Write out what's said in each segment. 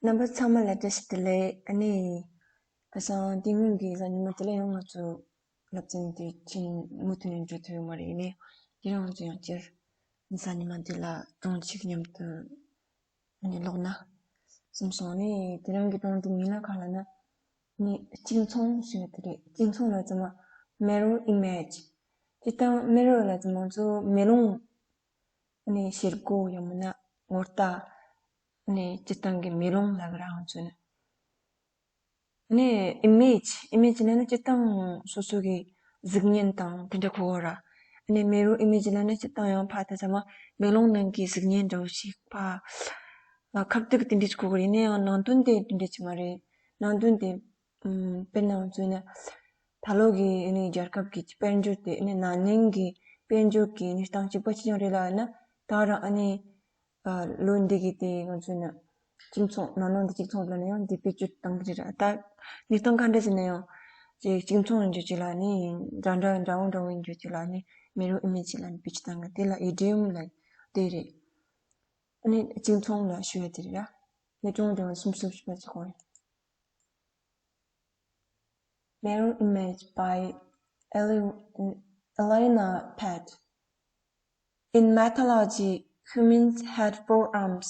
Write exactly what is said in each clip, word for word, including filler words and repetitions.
རྣམ་པ་ཚང་མ་ལ་བཀྲ་ཤིས་བདེ་ལེགས། ཨ་ནི། ཁ་སང་དེ་སྔོན་གྱི་གཟའ་ཉི་མ་དེ་ལ་ཡང་ང་ཚོ་སློབ་ཚན་དེ་ཕྱིན་མུ་མཐུད་ནས་འགྲོ་ཐུབ་ཡོད་མ་རེད། ཡིན་ནའི་དེ་རིང་ང་ཚོ་ཡང་བསྐྱར་གཟའ་ཉི་མ་དེ་ལ་སྒྲུང་གཅིག་མཉམ་དུ་ཨ་ནི་ཀློག་ན་བསམ་སོང་། ཨ་ནི་དེ་རིང་གི་སྒྲུང་དེ་མིང་ལ་ག་རེ་ལབ་ན། ཨ་ནི་གཅིག་མཚུངས་ཞེས་པ་དེ་རེད། གཅིག་མཚུངས་ལ་ཚང་མ་mirror image། སྤྱིར་བཏང་mirror ལ་ཚང་མ་ང་ཚོ་མེ་ལོང་། ཨ་ནི་ཤེལ་སྒོ་ཡང་མིན་ན་ངོ་རྟགས། ཨ་ནི་སྤྱིར་བཏང་གི་མེ་ལོང་ལབ་ཀྱི་ར་ང་ཚོ་ནི། ཨ་ནི་image། image ལབ་ན་སྤྱིར་བཏང་སོ་སོ་གི་གཟུགས་བརྙན་དང་དེ་འདྲ་གོ་གི་ར། ཨ་ནི་mirror image ལབ་ན་སྤྱིར་བཏང་ཡང་ཕར་ད་ཚང་མ་མེ་ལོང་ནང་གི་གཟུགས་བརྙན་འདྲ་བོ་ཞིག་ཕར་ཁ་བཏུད་དེ་འདྲ་ཞིག་གོ་གི་རེད། ཡིན་ན་ཡང་ནང་དོན་དེ་དེ་འདྲ་ཞིག་མ་རེད། ནང་དོན་དེ་ཨམ། དཔེར་ན་ང་ཚོ་ནི་ད་ལོ་གི་ཨ་ནི་རྒྱལ་ཁབ་ཀྱི་དཔལ་འབྱོར་དེ་ཨ་ནི་ན་ནིང་གི་དཔལ་འབྱོར་གྱི་གནས་སྟངས་གཅིག་པ་གཅིག་རྐྱང་རེད་ལབ་ན། ད་རང་ཨ་ནི་ཨ། ལོ་འདི་གི་དེ་ང་ཚོ་ནི་གཅིག་མཚུངས། ན་ནིང་འདི་གཅིག་མཚུངས་ལབ་ན་ཡང་འདི་བེད་སྤྱོད་བཏང་གི་རེད་ར། ད་གནས་སྟངས་ག་འདྲ་ཞིག་ན་ཡང་ཅིག་གཅིག་མཚུངས་ཡིན་རྒྱུ་ཅིག་ལ་ནི་འདྲ་འདྲ་འདྲ་བོ་འདྲ་བོ་ཡིན་རྒྱུ་ཅིག་ལ་ནི་mirror image ལ་ནི་བེད་སྤྱོད་བཏང་གི། དེ་ལ་idiom ལབ་དེ་རེད། ཨ་ནི་གཅིག་མཚུངས་ལ་ཞུ་ཡ་དེ་རེད་ར། ངས་སྒྲུང་དེ་བ་སུམ་སུམ་ཞིག་པ་ཅིག་གོ་རེད། Mirror image by Ele- Elena Pett. In mythology, humans had four arms,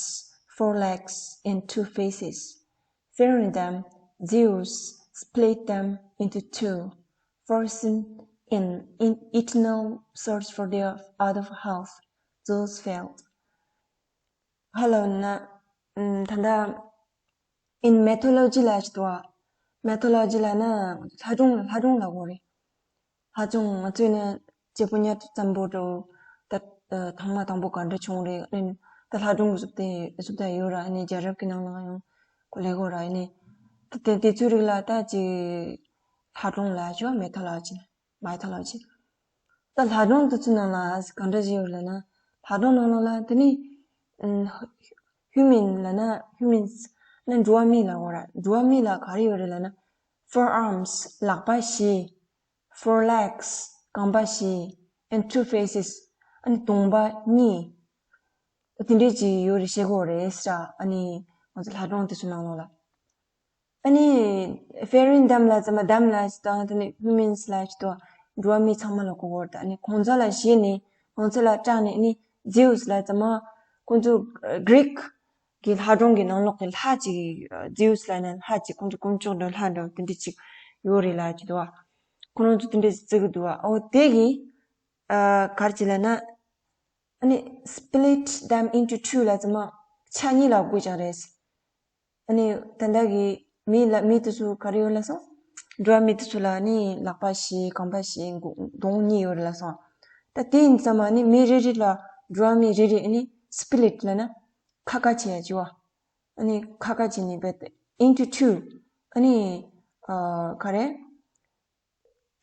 four legs, and two faces. Fearing them, Zeus split them into two, forcing an eternal search for their other half. Zeus failed. ཧ་ལོ་ན། ཨམ། ད་ལྟ་in mythology ལ་ཞིག་འདུག་བ། mythology ལ་ན་ལྷ་སྒྲུང་། ལྷ་སྒྲུང་ལ་གོ་རེད། ལྷ་སྒྲུང་ང་ཚོས་ནི་སྐྱེས་བུ་གཉའ་ཁྲི་བཙན་པོ་འདྲ་བོ་ད་ཐང་མ་དང་པོ་ག་འདྲ་བྱུང་རེད། ཨ་ནི་ད་ལྷ་སྒྲུང་གི་བཟོ་ལྟ་བཟོ་ལྟ་ཡོད་ར། ཨ་ནི་རྒྱལ་རབས་ཀྱི་ནང་ལ་ཡང་གོ་ལེ་གོ་ར། ཨ་ནི་ད་དེ་དེ་ཚོའི་རིགས་ལ་ད་ཅིག་ལྷ་སྒྲུང་ལ་ཞིག་mythology mythology། ད་ལྷ་སྒྲུང་དེ་ཚོའི་ནང་ལ་གང་འདྲ་ཞིག་ཡོད་ལབ་ན། ལྷ་སྒྲུང་ནང་ལ་དེ་ནི་ཨམ། human ལབ་ན། humans ལབ་ན་འགྲོ་བ་མི་ལ་གོ་ར། འགྲོ་བ་མི་ལ་ག་རེ་ཡོད་རེད་ལབ་ན། four arms ལག་པ་བཞི། four legs རྐང་པ་བཞི། and two faces ཨ་ནི་གདོང་པ་གཉིས། དེ་འདྲས་ཅིག་ཡོད་རེད། ཤེས་གོ་རེད་ཟེར། ཨ་ནི་ང་ཚོ་ལྷ་སྒྲུང་དེ་ཚོའི་ནང་ལོགས་ལ། ཨ་ནི་fearing them ལ་ཚང་མ། them ལ་ཞིག་དང་དེ་ནི་humans ལ་ཞིག་དང་འགྲོ་བ་མི་ཚང་མ་ལ་གོ་གོ་རེད། ཨ་ནི་ཁོང་ཚོ་ལ་ཞེད་ནས། ཁོང་ཚོ་ལ་སྐྲག་ནས། ཨ་ནི་Zeus ལ་ཚང་མ། ཁོང་ཚོ་Greek གི་ལྷ་སྒྲུང་གི་ནང་ལོགས་ཀྱི་ལྷ་ཅིག Zeus ལ་ནི་ལྷ་ཅིག་ཁོང་ཚོ་དཀོན་མཆོག་འདྲ་ལྷ་འདྲ་དེ་འདྲ་ཅིག་ཡོད་རེད་ལབ་ཀྱི་འདུག་བ། ཁོ་རང་ཚོ་དེ་འདྲ་ཅིག་བརྩི་གི་འདུག་བ། ཨོ་དེ་གི་ཨ་ག་རེ་ཅིག་ལབ་ན། ཨ་ནི་split them into two ལ་ཚང་མ་ཆ་གཉིས་ལ་བགོས་ཀྱང་རེད། ཨ་ནི་ད་ལྟ་གི་མི་ལ། མི་དེ་ཚོ་ག་རེ་ཡོད་ལབ་སོང་། འགྲོ་བ་མི་དེ་ཚོ་ལ་ནི་ལག་པ་བཞི། རྐང་པ་བཞི། མགོ་གདོང་གཉིས་ཡོད་རེད་ལབ་སོང་། ད་དེ་ཡིན་ཙང་མ་ནི་མི་རེ་རེ་ལ། འགྲོ་བ་མི་རེ་རེ་ནི་split ལབ་ན་ཁ་ཁ་བྱེད་ཡ་ཅིག་བ། ཨ་ནི་ཁ་ཁ་བྱེད་ནི་བེད་into two ཨ་ནི་ཨ་ག་རེ།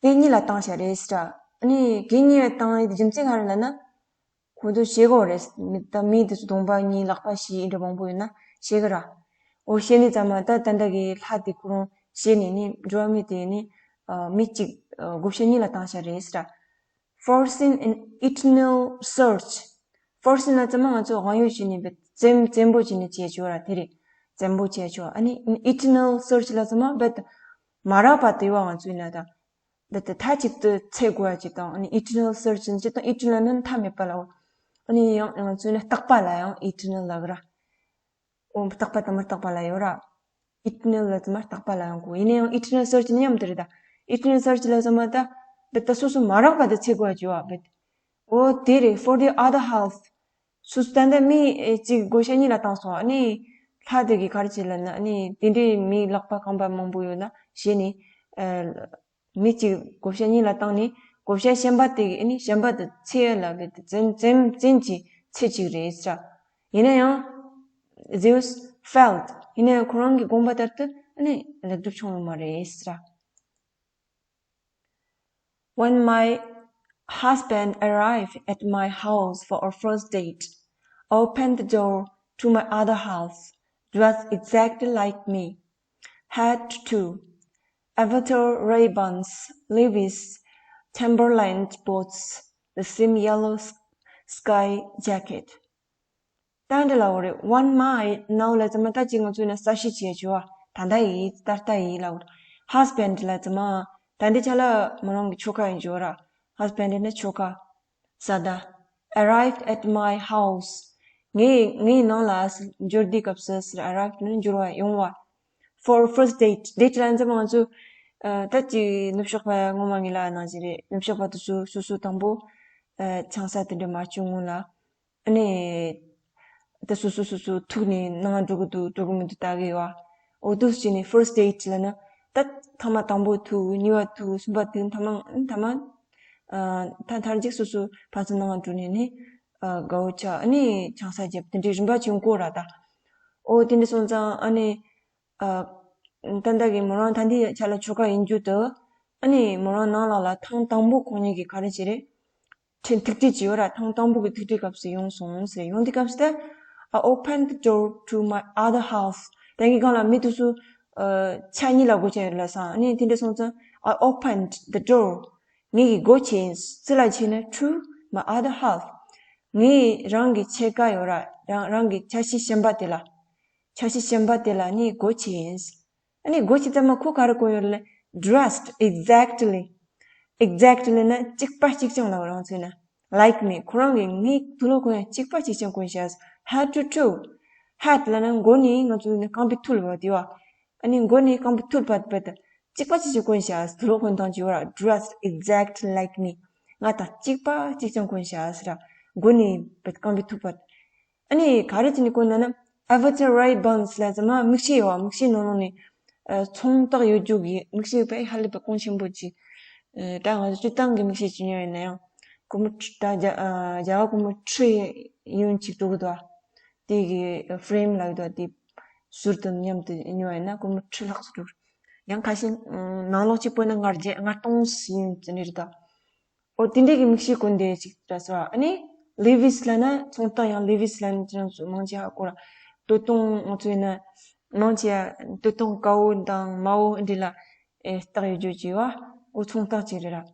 གད་སྙིགས་ལ་བཏང་བཞག་རེད་ཟེར། ཨ་ནི་གད་སྙིགས་ལ་བཏང་ཡི་རྒྱུ་མཚན་ག་རེ་ལབ་ན། ཁོ་ཚོ་ཤེས་གོ་རེད། མི་ད་མི་དེ་ཚོ་གདོང་པ་གཉིས། ལག་པ་བཞི། འདྲ་མང་པོ་ཡོད་ན་ཤེས་གི་ར། འོ་ཤེས་ནི་ཙམ་མ། ད་ད་ལྟ་གི་ལྷ་དེ་ཁོ་རང་ཤེས་ནི་ནི་འགྲོ་བ་མི་དེ་ནི་ཨ་མི་གཅིག་ཨ་བགོ་བཤའ་གཉིས་ལ་བཏང་བཞག་རེད་ཟེར། Forcing an eternal search. Forcing ལ་ཚང་མ་ང་ཚོ་དབང་ཡོད་བྱས་ནས་བེད་བཙན་བཙན་པོ་བྱས་ནས་བྱས་ཆོག་ར། དེ་རེད། བཙན་པོ་བྱས་ཆོག་ཨ་ནི་eternal search ལ་ཚང་མ་བེད་མ་རག་པ་དེ་བ། ང་ཚོ་ཡིན་ན་ད་བེད་མཐའ་གཅིག་ཏུ་ཚེ་དགོས་ཡ་ཅིག་དང་། ཨ་ནི་eternal search ཅིག་དང་། eternal ནི་མཐའ་མེད་པ་ལ། ཨ་ནི་ཡང་ང་ཚོ་ཡིན་ན་རྟག་པ་ལ་ཡང་eternal ལབ་གི་ར། འོ་རྟག་པ་དང་མི་རྟག་པ་ལ་ཡོད་ར། eternal ལ་ཚང་མ་རྟག་པ་ལ་ཡང་གོ། ཡིན་ན་ཡང་eternal search ནི་མཉམ་དུ་རེད་ད། eternal search ལ་ཚང་མ་ད་བེད་ད་སོ་སོ་མ་རག་པ་དེ་ཚེ་དགོས་ཡ་ཅིག་བ་བེད། འོ་དེ་རེད། For the other half. སོ་སོ་ད་ལྟ་མི་ཨེ་གཅིག་བགོ་བཤའ་གཉིས་ལ་བཏང་སོང་། ཨ་ནི་ལྷ་དེ་གིས་ག་རེ་བྱས་ལབ་ན། ཨ་ནི་དེ་འདྲའི་མི་ལག་པ་རྐང་པ་མང་པོ་ཡོད་ན་ཞེད་ནས་ཨ་མི་གཅིག་བགོ་བཤའ་གཉིས་ལ་བཏང་ནས། བགོ་བཤའ་གཞན་པ་དེ་གིས་ཨ་ནི་གཞན་པ་དེ་ཚེ་ལ་བེད་བཙན་བཙན་བཙན་གྱི་ཚེ་གཅིག་རེད་ཟེར། ཡིན་ན་ཡང་Zeus failed. ཡིན་ན་ཡང་ཁོ་རང་གི་དགོངས་པ་ལྟར་དུ་ཨ་ནི་ལེགས་གྲུབ་བྱུང་ཡོད་མ་རེད་ཟེར། When my husband arrived at my house for a first date, I opened the door to my other half, dressed exactly like me. Had to. Avatar Ray-Bans, Levi's, Timberland boots, the same yellow s- sky jacket. ད་འདི་ལ་འོ་རེད། Want my now ལ་ཙམ་མ་ད་ཅིག་ང་ཚོས་ན་གསལ་བཤད་བྱས་བྱུང་བ། ད་ལྟ་ཡིན། ད་ལྟ་ཡིན་ལ་འོ་རེད། Husband ལ་ཙམ་མ་ད་འདི་ཆ་ལ་མོ་རང་གི་ཁྱོ་ག་ཡིན་བྱུང་བ་ར། Husband ནི་ཁྱོ་ག། ས་ད། Arrived at my house. ངའི་ངའི་ནང་ལ་འབྱོར་དུས་སྐབས་སུ། Arrived ནི་འབྱོར་བ། ཡོང་བ། For first date. Date ལ་ཙམ་མ་ང་ཚོས་ད་ཅིག་ནུབ་ཕྱོགས་པ་སྔོན་མ་ངེད་ལ་ནང་བཞིན་རེད། ནུབ་ཕྱོགས་པ་དེ་ཚོ་སོ་སོ་དང་པོ་ཆང་ས་དེ་འདྲ་མ་བཅུག་སྔོན་ལ། ཨ་ནི། ད་སོ་སོ་སོ་སོ་ཐུག་ནས་ནང་འགྲོ་གི་འདུག་འགྲོ་གི་མི་འདུག་ལྟ་གི་ཡོད། འོ་དུས་ཅི་ནས་first date ལ་ན། ད་ཐེངས་མ་དང་པོ་ཐུག་གཉིས་པ་ཐུག་གསུམ་པ་ཐུག་མཐའ་མ་མཐའ་མ། ད་མཐར་མཇུག་སོ་སོ་ཕ་ཚོ་ནང་འགྲོ་ནས་ནི། དགའ་བོ་ཆགས། ཨ་ནི་ཆང་ས་བརྒྱབ། དེ་འདྲའི་རིམ་པ་བྱུང་གོ་ར་ད། འོ་དེ་འདྲ་སོང་ཙང་ཨ་ནི། ད་ལྟ་གི་མོ་རང་ད་འདི་ཆ་ལ་ཁྱོ་ག་ཡིན་རྒྱུ་དུ། ཨ་ནི་མོ་རང་ནང་ལ་ལ་ཐེངས་དང་པོ་ཁོང་གཉིས་ཀྱི་ག་རེ་བྱས་རེད། ཁྲིད་ཐུག་འཕྲད་བྱས་ཡོད་ར། ཐེངས་དང་པོ་གི་ཐུག་འཕྲད་སྐབས་སུ་ཡོང་སོང་ཟེར། ཡོང་དུས་སྐབས་སུ་ད། I opened the door to my other half. ད་གིན་གང་ལ་མི་དེ་ཚོ་ཆ་གཉིས་ལ་སྒོ་ཕྱེ་ཡོད་ལ་སང་། ཨ་ནི་དེ་འདྲ་སོང་ཙང་། I opened the door. ངེད་ཀྱིས་སྒོ་ཕྱེ་ཡིན། སུ་ལ་ཕྱེ་ན། To my other half. ངའི་རང་གི་ཕྱེད་ཀ་ཡོད་ར། རང་རང་གི་ཆ་ཤས་གཞན་པ་དེ་ལ། ཆ་ཤས་གཞན་པ་དེ་ལ་ནི་སྒོ་ཕྱེ་ཡིན། ཨ་ནི་སྒོ་ཕྱེ་ཙམ་མ་ཁོ་ག་རེ་གོན་ཡོད་ལ། Dressed exactly. Exactly ན་གཅིག་པ་གཅིག་རྐྱང་ལ་རང་ཚོས་ན། Like me. ཁོ་རང་གི་ངའི་དུག་ལོག་གོན་ཡ་གཅིག་པ་གཅིག་རྐྱང་གོན་ཤག Head to toe. Head ལ་ན་མགོ་ནས་ང་ཚོས་ན་རྐང་པའི་ཐོད་བར་དེ་བ། ཨ་ནི་མགོ་ནས་རྐང་པའི་ཐོད་བར་བར་དུ་གཅིག་པ་གཅིག་རྐྱང་གོན་ཤག་དུག་ལོག་གོན་སྟངས་ཅིག་ཡོད་ར། Dressed exactly like me. ང་དང་གཅིག་པ་གཅིག་རྐྱང་གོན་ཤག་ཟེར་ར། མགོ་ནས་བར་དུ་རྐང་པའི་ཐོད་བར། ཨ་ནི་ག་རེ་བྱས་ནས་གོན་ན་ན། I've got a red buns ལ་ཙམ་མ་མིག་ཤེལ་ཡོད་བ། མིག་ཤེལ་ནང་ལོགས་ནས་ཨ་མཚོན་རྟགས་ཡོད་རྒྱུ་གི་མིག་ཤེལ་དཔེ་ཧ་ལས་པའི་གོང་ཆེན་པོ་ཅིག་ཨ་ད་ང་ཚོ་སྤྱིར་བཏང་གི་མིག་ཤེལ་ཅིག་ཉོས་ཡིན་ན་ཡང་། སྒོར་མོ་ཁྲི་ད་རྒྱ་ཨ་རྒྱ་གར་སྒོར་མོ་ཁྲི་ཡིན་ཅིག་འགྲོ་གི་འདུག་ཨ། དེ་གི་ཕ་རེམ་ལབ་འདུག་དེ་ཟུར་དང་མཉམ་དུ་ཉོས་ཡིན་ན་སྒོར་མོ་ཁྲི་ལྷག་ཙམ་འགྲོ། ཡང་ཁ་ཤས་ནང་ལོགས་གཅིག་པོ་ན་ལྔ་བརྒྱ་ལྔ་སྟོང་ཡིན་ཟེར་ནི་རེད་ད། ཨོ་དེ་འདྲའི་གི་མིག་ཤེལ་གོན་བསྡད་ཅིག་འདྲ་ཟེར་བ། ཨ་ནི་ལི་ཝིས་ལབ་ན་མཚོན་རྟགས་ཡང་ལི་ཝིས་ལབ་ན་ཅི་རང་ཚོ་མང་ཆེ་ཧ་གོ་ར། སྟོད་ཐུང་ང་ཚོ་ཡིན་ན་མང་ཆེ་སྟོད་ཐུང་དཀར་པོ་དང་དམར་པོ་འདི་ལ་ཨེ་རྟགས་ཡོད་རྒྱུ་ཅིག་བ། ཨོ་མཚོན་རྟགས་ཅིག་རེད་ར།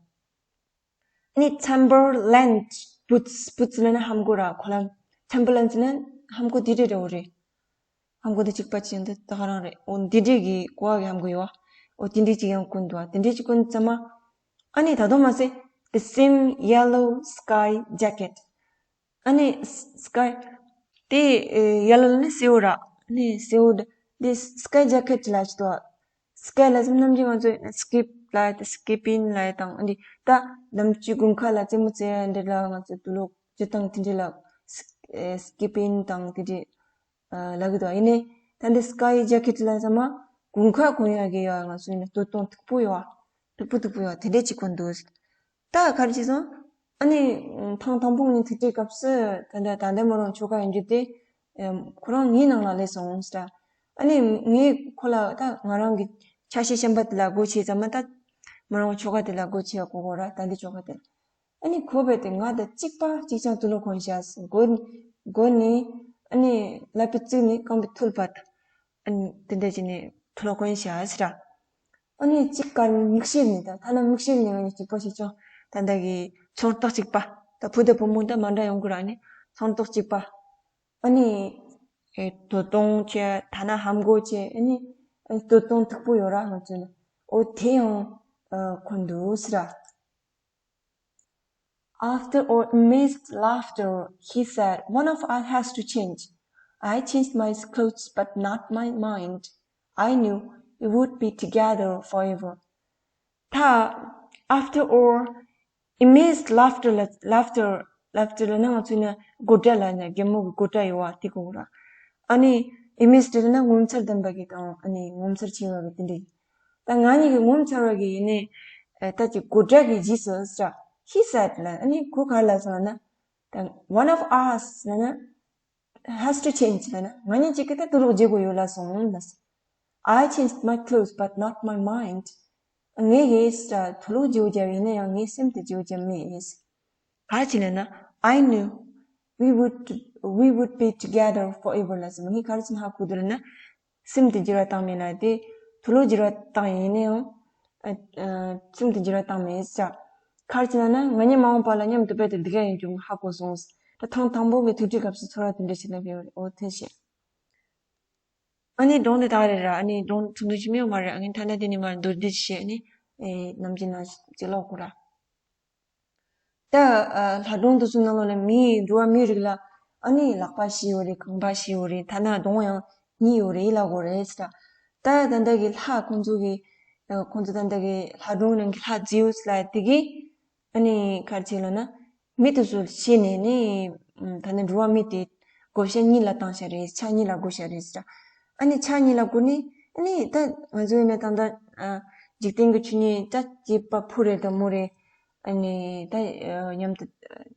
ཨ་ནི་Timberland boots. Boots ལབ་ན་ལྷམ་གོག་ར། ཁོ་ལ་Timberland ལབ་ན་ལྷམ་གོག་དེ་འདྲ་རེད། འོ་རེད། ལྷམ་གོག་དེ་གཅིག་པ་ཅིག་འདི་ད་ག་རང་རེད། འོ་འདི་འདྲས་ཀྱི་ཀོ་བ་གི་ལྷམ་གོག་ཡོད་བ། འོ་དེ་འདྲས་ཅིག་ཡང་གོན་འདུག་བ། དེ་འདྲས་ཅིག་གོན་ཙམ་མ། ཨ་ནི་ད་དུང་མ་ཟད་the same yellow sky jacket. ཨ་ནི་sky དེ་ཡེ་ལོ་ནི་སེར་པོ་ར། ཨ་ནི་སེར་པོ་འདི་sky jacket ལ་ཅི་འདུག་བ། Sky ལ་ཙམ་ནམ་རྒྱུན་ང་ཚོ་skip ལ་ཡ་དང་skipping ལ་ཡ་དང་འདི་ད་ནམ་རྒྱུན་དགུན་ཁ་ལ་རྩེད་མོ་རྩེ་ཡ་འདི་ལ་ང་ཚོ་དུག་ལོག་སྤྱིར་བཏང་དེ་འདྲ་ལ་skipping དང་དེ་འདྲ་ལབ་གི་འདུག་ཡིན་ནའི་ད་འདི་sky jacket ལ་ཙམ་མ་དགུན་ཁ་གོན་ཡ་གི་ཡ་ང་ཚོ་ཡིན་ན་སྟོད་ཐུང་མཐུག་པོ་ཡོད་བ། མཐུག་པོ་མཐུག་པོ་ཡོད་བ་དེ་འདྲ་ཅིག་གོན་འདུག་ད་ག་རེ་བྱས་སོང་། ཨ་ནི་ཐེངས་དང་པོ་ངའི་ཐུག་འཕྲད་སྐབས་སུ་ད་ལྟ་ད་ལྟ་མོ་རང་ཁྱོ་ག་ཡིན་རྒྱུ་དེ་ཁོ་རང་ངའི་ནང་ལ་སླེབས་སོང་ཟེར། ཨ་ནི་ངས་ཁོ་ལ་ད་ང་རང་གི་ཆ་ཤས་གཞན་པ་དེ་ལ་སྒོ་ཕྱེ་ཙམ་མ་ད་མོ་རང་ཁྱོ་ག་དེ་ལ་སྒོ་ཕྱེ་ཡ་གོ་གོ་ར། ད་འདི་ཁྱོ་ག་དེ་ལ་ཨ་ནི་ཁོ་བས་དེ་ང་དང་གཅིག་པ་གཅིག་རྐྱང་དུག་ལོག་གོན་ཤག་སྒོ་སྒོ་ནས་ཨ་ནི་ལག་པའི་གཙུག་ནས་རྐང་པའི་ཐོད་བར། ཨ་ནི་དེ་འདྲ་བྱས་ནས་དུག་ལོག་གོན་ཤག་ཟེར། ཨ་ནི་གཅིག་ག་མིག་ཤེལ་ནས་ད་ཐ་ན་མིག་ཤེལ་ནས་ང་གཉིས་གཅིག་པ་གཅིག་རྐྱང་ད་ལྟ་གི་མཚོན་རྟགས་གཅིག་པ། ད་བུ་དང་བུ་མོ་ད་མ་འདྲ་ཡོང་གི་ར། ཨ་ནི་མཚོན་རྟགས་གཅིག་པ། ཨ་ནི་ཨེ་དོ་དོང་བྱས། ཐ་ན་ལྷམ་གོག་བྱས། ཨ་ནི་ཨ་ནི་དོ་དོང་མཐུག་པོ་ཡོད་ར་ང་ཚོ་ལ། ཨོ་དེ་ཡང་ཨ་གོན་འདུག་ཟེར། After our amazed laughter, he said, "One of us has to change." I changed my clothes, but not my mind. I knew we would be together forever. ད་after our amazed laughter ལ། laughter laughter ལབ་ན་ང་ཚོས་ན་དགོད་སྒྲ་ལབ་ན་གད་མོ་གི་དགོད་སྒྲ་ཡོད་བ་དེ་གོ་ར། ཨ་ནི་amazed ལབ་ན་ངོ་མཚར་ལྡན་པ་གི་དང་ཨ་ནི་ངོ་མཚར་ཆེ་བ་གི་དེ་འདྲ། ད་ང་གཉིས་ཀྱི་ངོ་མཚར་བ་གི་ཡིན་ནི་ད་ཅིག་དགོད་སྒྲ་གི་རྗེས་སུ་ཟེར། He said ལབ། ཨ་ནི་ཁོ་ག་རེ་ལབ་སོང་ལབ་ན། ད་one of us ལབ་ན། Has to change ལབ་ན་ང་གཉིས་གཅིག་གི་ད་དུག་ལོག་བརྗེ་དགོས་ཡོད་ལབ་སོང་ལབ། I changed my clothes, but not my mind. ངས་གི་ད་དུག་ལོག་བརྗེ་བོ་བརྒྱབ་ཡིན་ན་ཡང་ངའི་སེམས་དེ་བརྗེ་བོ་བརྒྱབ་མེད། ག་རེ་བྱས་ལབ་ན། I knew we would, we would be together forever ལབ་སོང་། ངས་ག་རེ་བྱས་ན་ཧ་གོ་འདུག་ལབ་ན། སེམས་དེ་འགྱུར་བ་བཏང་མེད་ལ། དེ་དུག་ལོག་འགྱུར་བ་བཏང་ཡིན་ན་ཡང་ཨ་ཨ་སེམས་དེ་འགྱུར་བ་བཏང་མེད་ཟེར། ག་རེ་བྱས་ན་ན་ང་གཉིས་མ་འོངས་པ་ལ་མཉམ་དུ་རྦད་དེ་འདི་ག་ཡིན་རྒྱུ་ཧ་གོ་སོང་། ད་ཐེངས་དང་པོ་གི་ཐུག་འཕྲད་སྐབས་སུ་ཚོར་བ་དེ་འདྲ་ཞིག་སླེབས་ཡོད་རེད། འོ་དེ་བྱས། ཨ་ནི་སྒྲུང་དེ་དག་རེད་ར། ཨ་ནི་སྒྲུང་ཐུང་ཐུང་ཞིག་མེད་མ་རེད། ཨ་ནི་ཐ་ན་དེ་ནི་མར་མདོར་བསྡུས་ཤིག་བྱས་ནས་ཨེ་ནམ་རྒྱུན་ནང་ཅིག་ཀློག་དགོས་ར། ད་ཨ་ལྷ་སྒྲུང་དེ་ཚོའི་ནང་ལོགས་ལ་མིའི་འགྲོ་བ་མིའི་རིགས་ལ་ཨ་ནི་ལག་པ་བཞི་ཡོད་རེད། རྐང་པ་བཞི་ཡོད་རེད། ཐ་ན་གདོང་ཡང་གཉིས་ཡོད་རེད་ལབ་དགོས་རེད་ཟེར། ད་ད་ལྟ་གི་ལྷ་ཁོང་ཚོ་གི་ཨ་ཁོང་ཚོ་ད་ལྟ་གི་ལྷ་སྒྲུང་ནང་གི་ལྷ་ཛེའུ་སི་ལབ་དེ་གི་ཨ་ནི་ག་རེ་བྱས་ལབ་ན། མི་དེ་ཚོ་ཤི་ནས་ནི་ཨམ་ད་ནི་འགྲོ་བ་མི་དེ་བགོ་བཤའ་གཉིས་ལ་བཏང་བཞག་རེད། ཆ་གཉིས་ལ་བགོ་བཞག་རེད་ཟེར། ཨ་ནི་ཆ་གཉིས་ལ་བགོས་ནས་ཨ་ནི་ད་ང་ཚོ་ཡིན་ན་ད་ལྟ་ཨ་འཇིག་རྟེན་གྱི་ཆོས་ཉིད་ད་སྐྱེས་པ་ཕོ་རེད་དང་མོ་རེད། ཨ་ནི་ད་ཨ་མཉམ་དུ་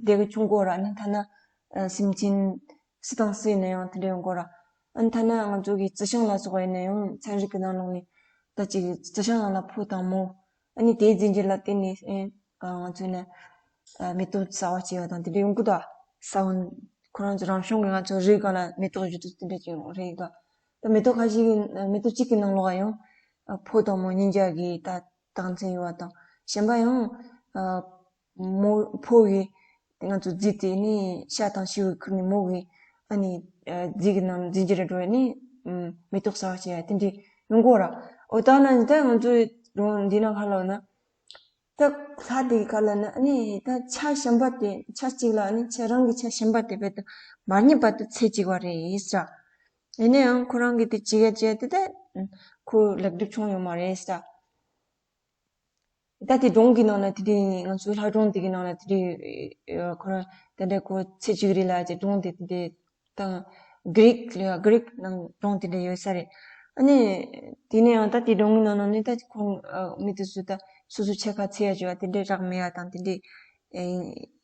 བསྡད་གི་བྱུང་དགོས་ར། ཨ་ནི་ཐ་ན་ཨ་སེམས་ཅན་སུ་དང་སུ་ཡིན་ན་ཡང་དེ་འདྲ་ཡོང་དགོས་ར། ཨ་ནི་ཐ་ན་ང་ཚོ་གི་རྩི་ཤིང་ལ་སོགས་པ་ཡིན་ན་ཡང་ཚན་རིག་གི་ནང་ལོགས་ནས་ད་ཅིག་རྩི་ཤིང་ནང་ལ་ཕོ་དང་མོ། ཨ་ནི་དེའི་རྫས་འགྱུར་ལ་བརྟེན་ནས་ཨེ་ང་ཚོས་ནི་ཨ་མེ་ཏོག་གསར་པ་སྐྱེ་བ་དང་དེ་འདྲ་ཡོང་གི་འདུག་ས་བོན་ཁོ་རང་ཚོ་རང་བྱུང་གི་ང་ཚོ་རིགས་སྒང་ལ་མེ་ཏོག་བཞུར་དུས་དེ་འདྲ་ཅིག་ཡོང་རེད་འདུག་ད་མེ་ཏོག་ཁ་ཤས་ཀྱི་མེ་ཏོག་གཅིག་གི་ནང་ལོགས་ཡང་ཨ་ཕོ་དང་མོ་གཉིས་ཀ་གི་ད་རྟགས་མཚན་ཡོད་པ་དང་། གཞན་པ་ཡང་ཨ་མོ་ཕོ་གི་ང་ཚོ་རྫས་དེ་ནི་ཤ་དང་བྱིའུ་ཁུར་ནས་མོ་གི་ཨ་ནི་ཨ་རྫས་ཀྱི་ནང་རྫས་འགྱུར་རེ་འགྲོ་བས་ནི་ཨམ་མེ་ཏོག་གསར་པ་སྐྱེ་ཡ་དེ་འདྲ་ཡོང་གི་ཡོད་ར། འོ་ད་ནི་ད་ང་ཚོའི་སྒྲུང་འདི་ནང་ག་ལབ་ན། ད་ལྷ་དེ་ག་ལབ་ན་ཨ་ནི་ད་ཆ་གཞན་པ་དེ་ཆ་གཅིག་ལ་ཨ་ནི་ཆ་རང་གི་ཆ་གཞན་པ་དེ་རྦད་དེ་མ་རྙེད་བར་དུ་ཚེ་གཅིག་པ་རེད་ཟེར། ཡིན་ན་ཡང་ཁོ་རང་གིས་དེ་བྱེད་ཡ་བྱས་དེ་ད་ཁོ་ལེགས་འགྲུབ་བྱུང་ཡོད་མ་རེད་ཟེར། ད་དེ་སྒྲུང་གི་ནང་ན་དེ་འདྲ་ཡིན། ང་ཚོའི་ལྷ་སྒྲུང་དེ་གི་ནང་ན་དེ་འདྲ་ཡོད། ཁོ་རང་དེ་འདྲ་ཁོ་ཚེ་གཅིག་རེད་ལབ་ཀྱི་སྒྲུང་དེ་དེ་འདྲ་དང་། གྷི་རིག་ལ་གྷི་རིག་ནང་སྒྲུང་དེ་འདྲ་ཡོད་ས་རེད། ཨ་ནི་དེ་ནས་ཡང་ད་དེ་སྒྲུང་གི་ནང་ན་ནི་ད་ཁོང་མི་དེ་ཚོ་ད་སོ་སོ་ཆེ་ཁ་ཚེ་ཡ་བྱེད་པ་དེ་འདྲ་རག་མེད་ཡ་དང་དེ་འདྲ་ཡིན་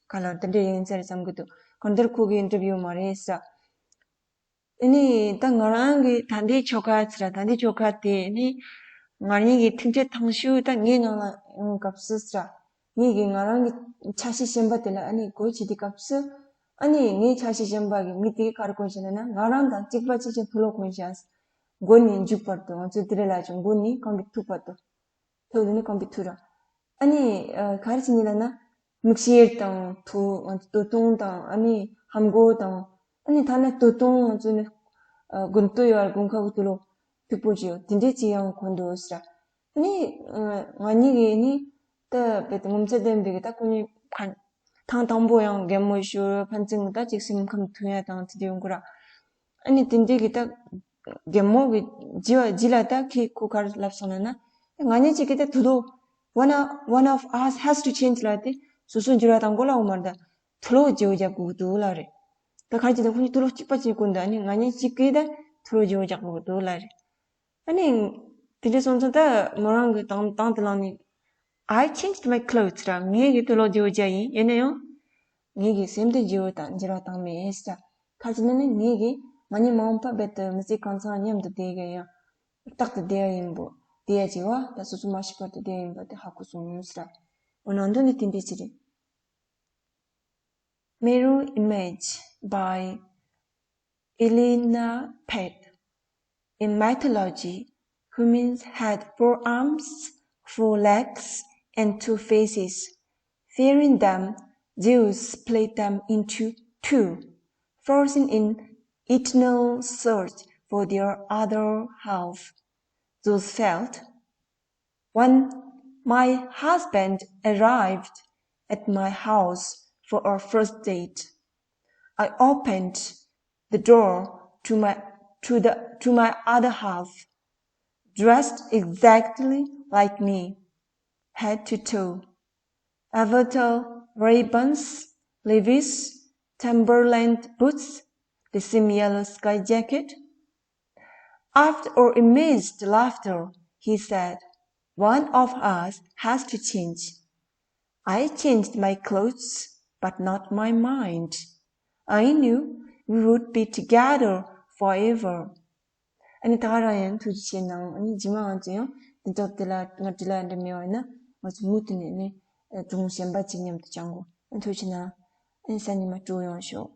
ག་ལ་དེ་འདྲ་ཡིན་ས་རེད་བསམ་གི་འདུག་གང་ལྟར་ཁོ་གིས་འགྲུབ་ཡོད་མ་རེད་ཟེར། ཨ་ནི་ད་ང་རང་གི་ད་ལྟའི་ཆོ་ག་ཟེར་ར། ད་ལྟའི་ཆོ་ག་དེ་ནི་ང་གཉིས་ཀྱི་ཐུག་འཕྲད་ཐེངས་ཤིག་ད་ངའི་ནང་ལ་ཡོང་སྐབས་སུ་ཟེར་ར། ངེད་ཀྱིས་ང་རང་གི་ཆ་ཤས་གཞན་པ་དེ་ལ་ཨ་ནི་སྒོ་ཕྱེ་དུས་སྐབས་སུ། ཨ་ནི་ངའི་ཆ་ཤས་གཞན་པ་གི་མི་དེ་གིས་ག་རེ་གོན་བཞག་ན་ན། ང་རང་དང་གཅིག་པ་གཅིག་རྐྱང་དུག་ལོག་གོན་བཞག་མགོ་ནས་མཇུག་བར་དུ། ང་ཚོས་དེ་རེད་ལབ་ཀྱང་མགོ་ནས་རྐང་པའི་ཐུག་བར་དུ། ཐུག་དེ་ནི་རྐང་པའི་ཐུག་ར། ཨ་ནི་ཨ་ག་རེ་བྱས་ནས་ལབ་ན། མིག་ཤེལ་དང་ཐུག་ང་ཚོ་སྟོད་ཐུང་དང་ཨ་ནི་ལྷམ་གོག་དང་། ཨ་ནི་ཐ་ན་སྟོད་ཐུང་ང་ཚོ་ནི་ཨ་དགུན་སྟོད་ཡོད་ར། དགུན་ཁ་གི་དུག་ལོག་མཐུག་པོ་ཅིག་ཡོད། དེ་འདྲས་ཅིག་ཡང་གོན་འདུག་ཟེར། ཨ་ནི་ཨ་ང་གཉིས་ཀྱིས་ནི་ད་རྦད་དེ་ངོ་མཚར་ལྡན་པའི་གི་ད་ཁོ་གཉིས་ཕན། ཐེངས་དང་པོ་ཡང་གད་མོ་ཤོར། ཕན་ཚུན་ད་ཅིག་སེམས་ཁམས་མཐུན་ཡ་དང་དེ་འདྲ་ཡོང་གི་ར། ཨ་ནི་དེ་འདྲའི་གི་ད་གད་མོ་གི་རྗེས་རྗེས་ལ་ད་ཁོས་ཁོ་ག་རེ་ལབ་སོང་ལབ་ན། ང་གཉིས་གཅིག་གི་ད་དུག་ལོག one of, one of us has to change ལབ་དེ་སོ་སོ་འགྱུར་བ་གཏང་དགོས་ལབ་ཡོད་མ་རེད། ད་དུག་ལོག་བརྗེ་པོ་རྒྱག་དགོས་ཀྱི་འདུག་ལབ་རེད། ད་ག་རེ་བྱས་ན་ཁོ་གཉིས་དུག་ལོག་གཅིག་པ་གཅིག་གོན་འདུག་ཨ་ནི་ང་གཉིས་གཅིག་གིས་ད་དུག་ལོག་བརྗེ་པོ་རྒྱག་དགོས་ཀྱི་འདུག་ལབ་རེད། ཨ་ནི། དེ་འདྲ་སོང་ཙང་ད་མོ་རང་གི་དང་དང་དུ་བླངས་ནས། I changed my clothes ར། ངས་གི་དུག་ལོག་བརྗེ་པོ་བརྒྱབ་ཡིན། ཡིན་ན་ཡང་། ངས་གི་སེམས་དེ་བརྗེ་པོ་དང་འགྱུར་བ་བཏང་མེད་ཟེར། ག་རེ་བྱས་ན་ནི་ངས་གི་ང་གཉིས་མ་འོངས་པ་རྦད་དེ་མི་ཚེ་གང་ཚང་མཉམ་དུ་བསྡད་གི་ཡིན། རྟག་ཏུ་བསྡད་ཡ་ཡིན་པོ། བསྡད་ཡ་བྱེད་པ་ད་སོ་སོ་མ་ཤི་བར་དུ་བསྡད་ཡ་ཡིན་པ་དེ་ཧ་གོ་སོང་ཟེར། འོ་ནང་དོན་ནི་དེ་འདྲ་ཅིག་རེད། Mirror image by Elena Pett. In mythology, humans had four arms, four legs, and two faces. Fearing them, Zeus split them into two, forcing an eternal search for their other half. Zeus felt, when my husband arrived at my house for our first date, I opened the door to my, to the, to my other half, dressed exactly like me, head to toe. Avatar ray-bans, Levi's, Timberland boots, the same yellow sky jacket. After our amazed laughter, he said, one of us has to change. I changed my clothes, but not my mind. I knew we would be together forever. ཨ་ནི་ད་ག་རང་ཡང་ཐུགས་རྗེ་ཆེ་གནང་། ཨ་ནི་རྗེས་མ་ང་ཚོ་ཡང་དེ་ཚོ་དེ་ལ་ང་འབྲི་ལ་འདྲ་མེད་པ་ཡིན་ན་ང་ཚོ་མུ་མཐུད་ནས་ནི་སྒྲུང་གཞན་པ་ཅིག་མཉམ་དུ་སྦྱང་དགོས། ཨ་ནི་ཐུགས་རྗེ་གནང་། ཨ་ནི་གཟའ་ཉི་མ་སྤྲོ་ཡོང་ཤོག།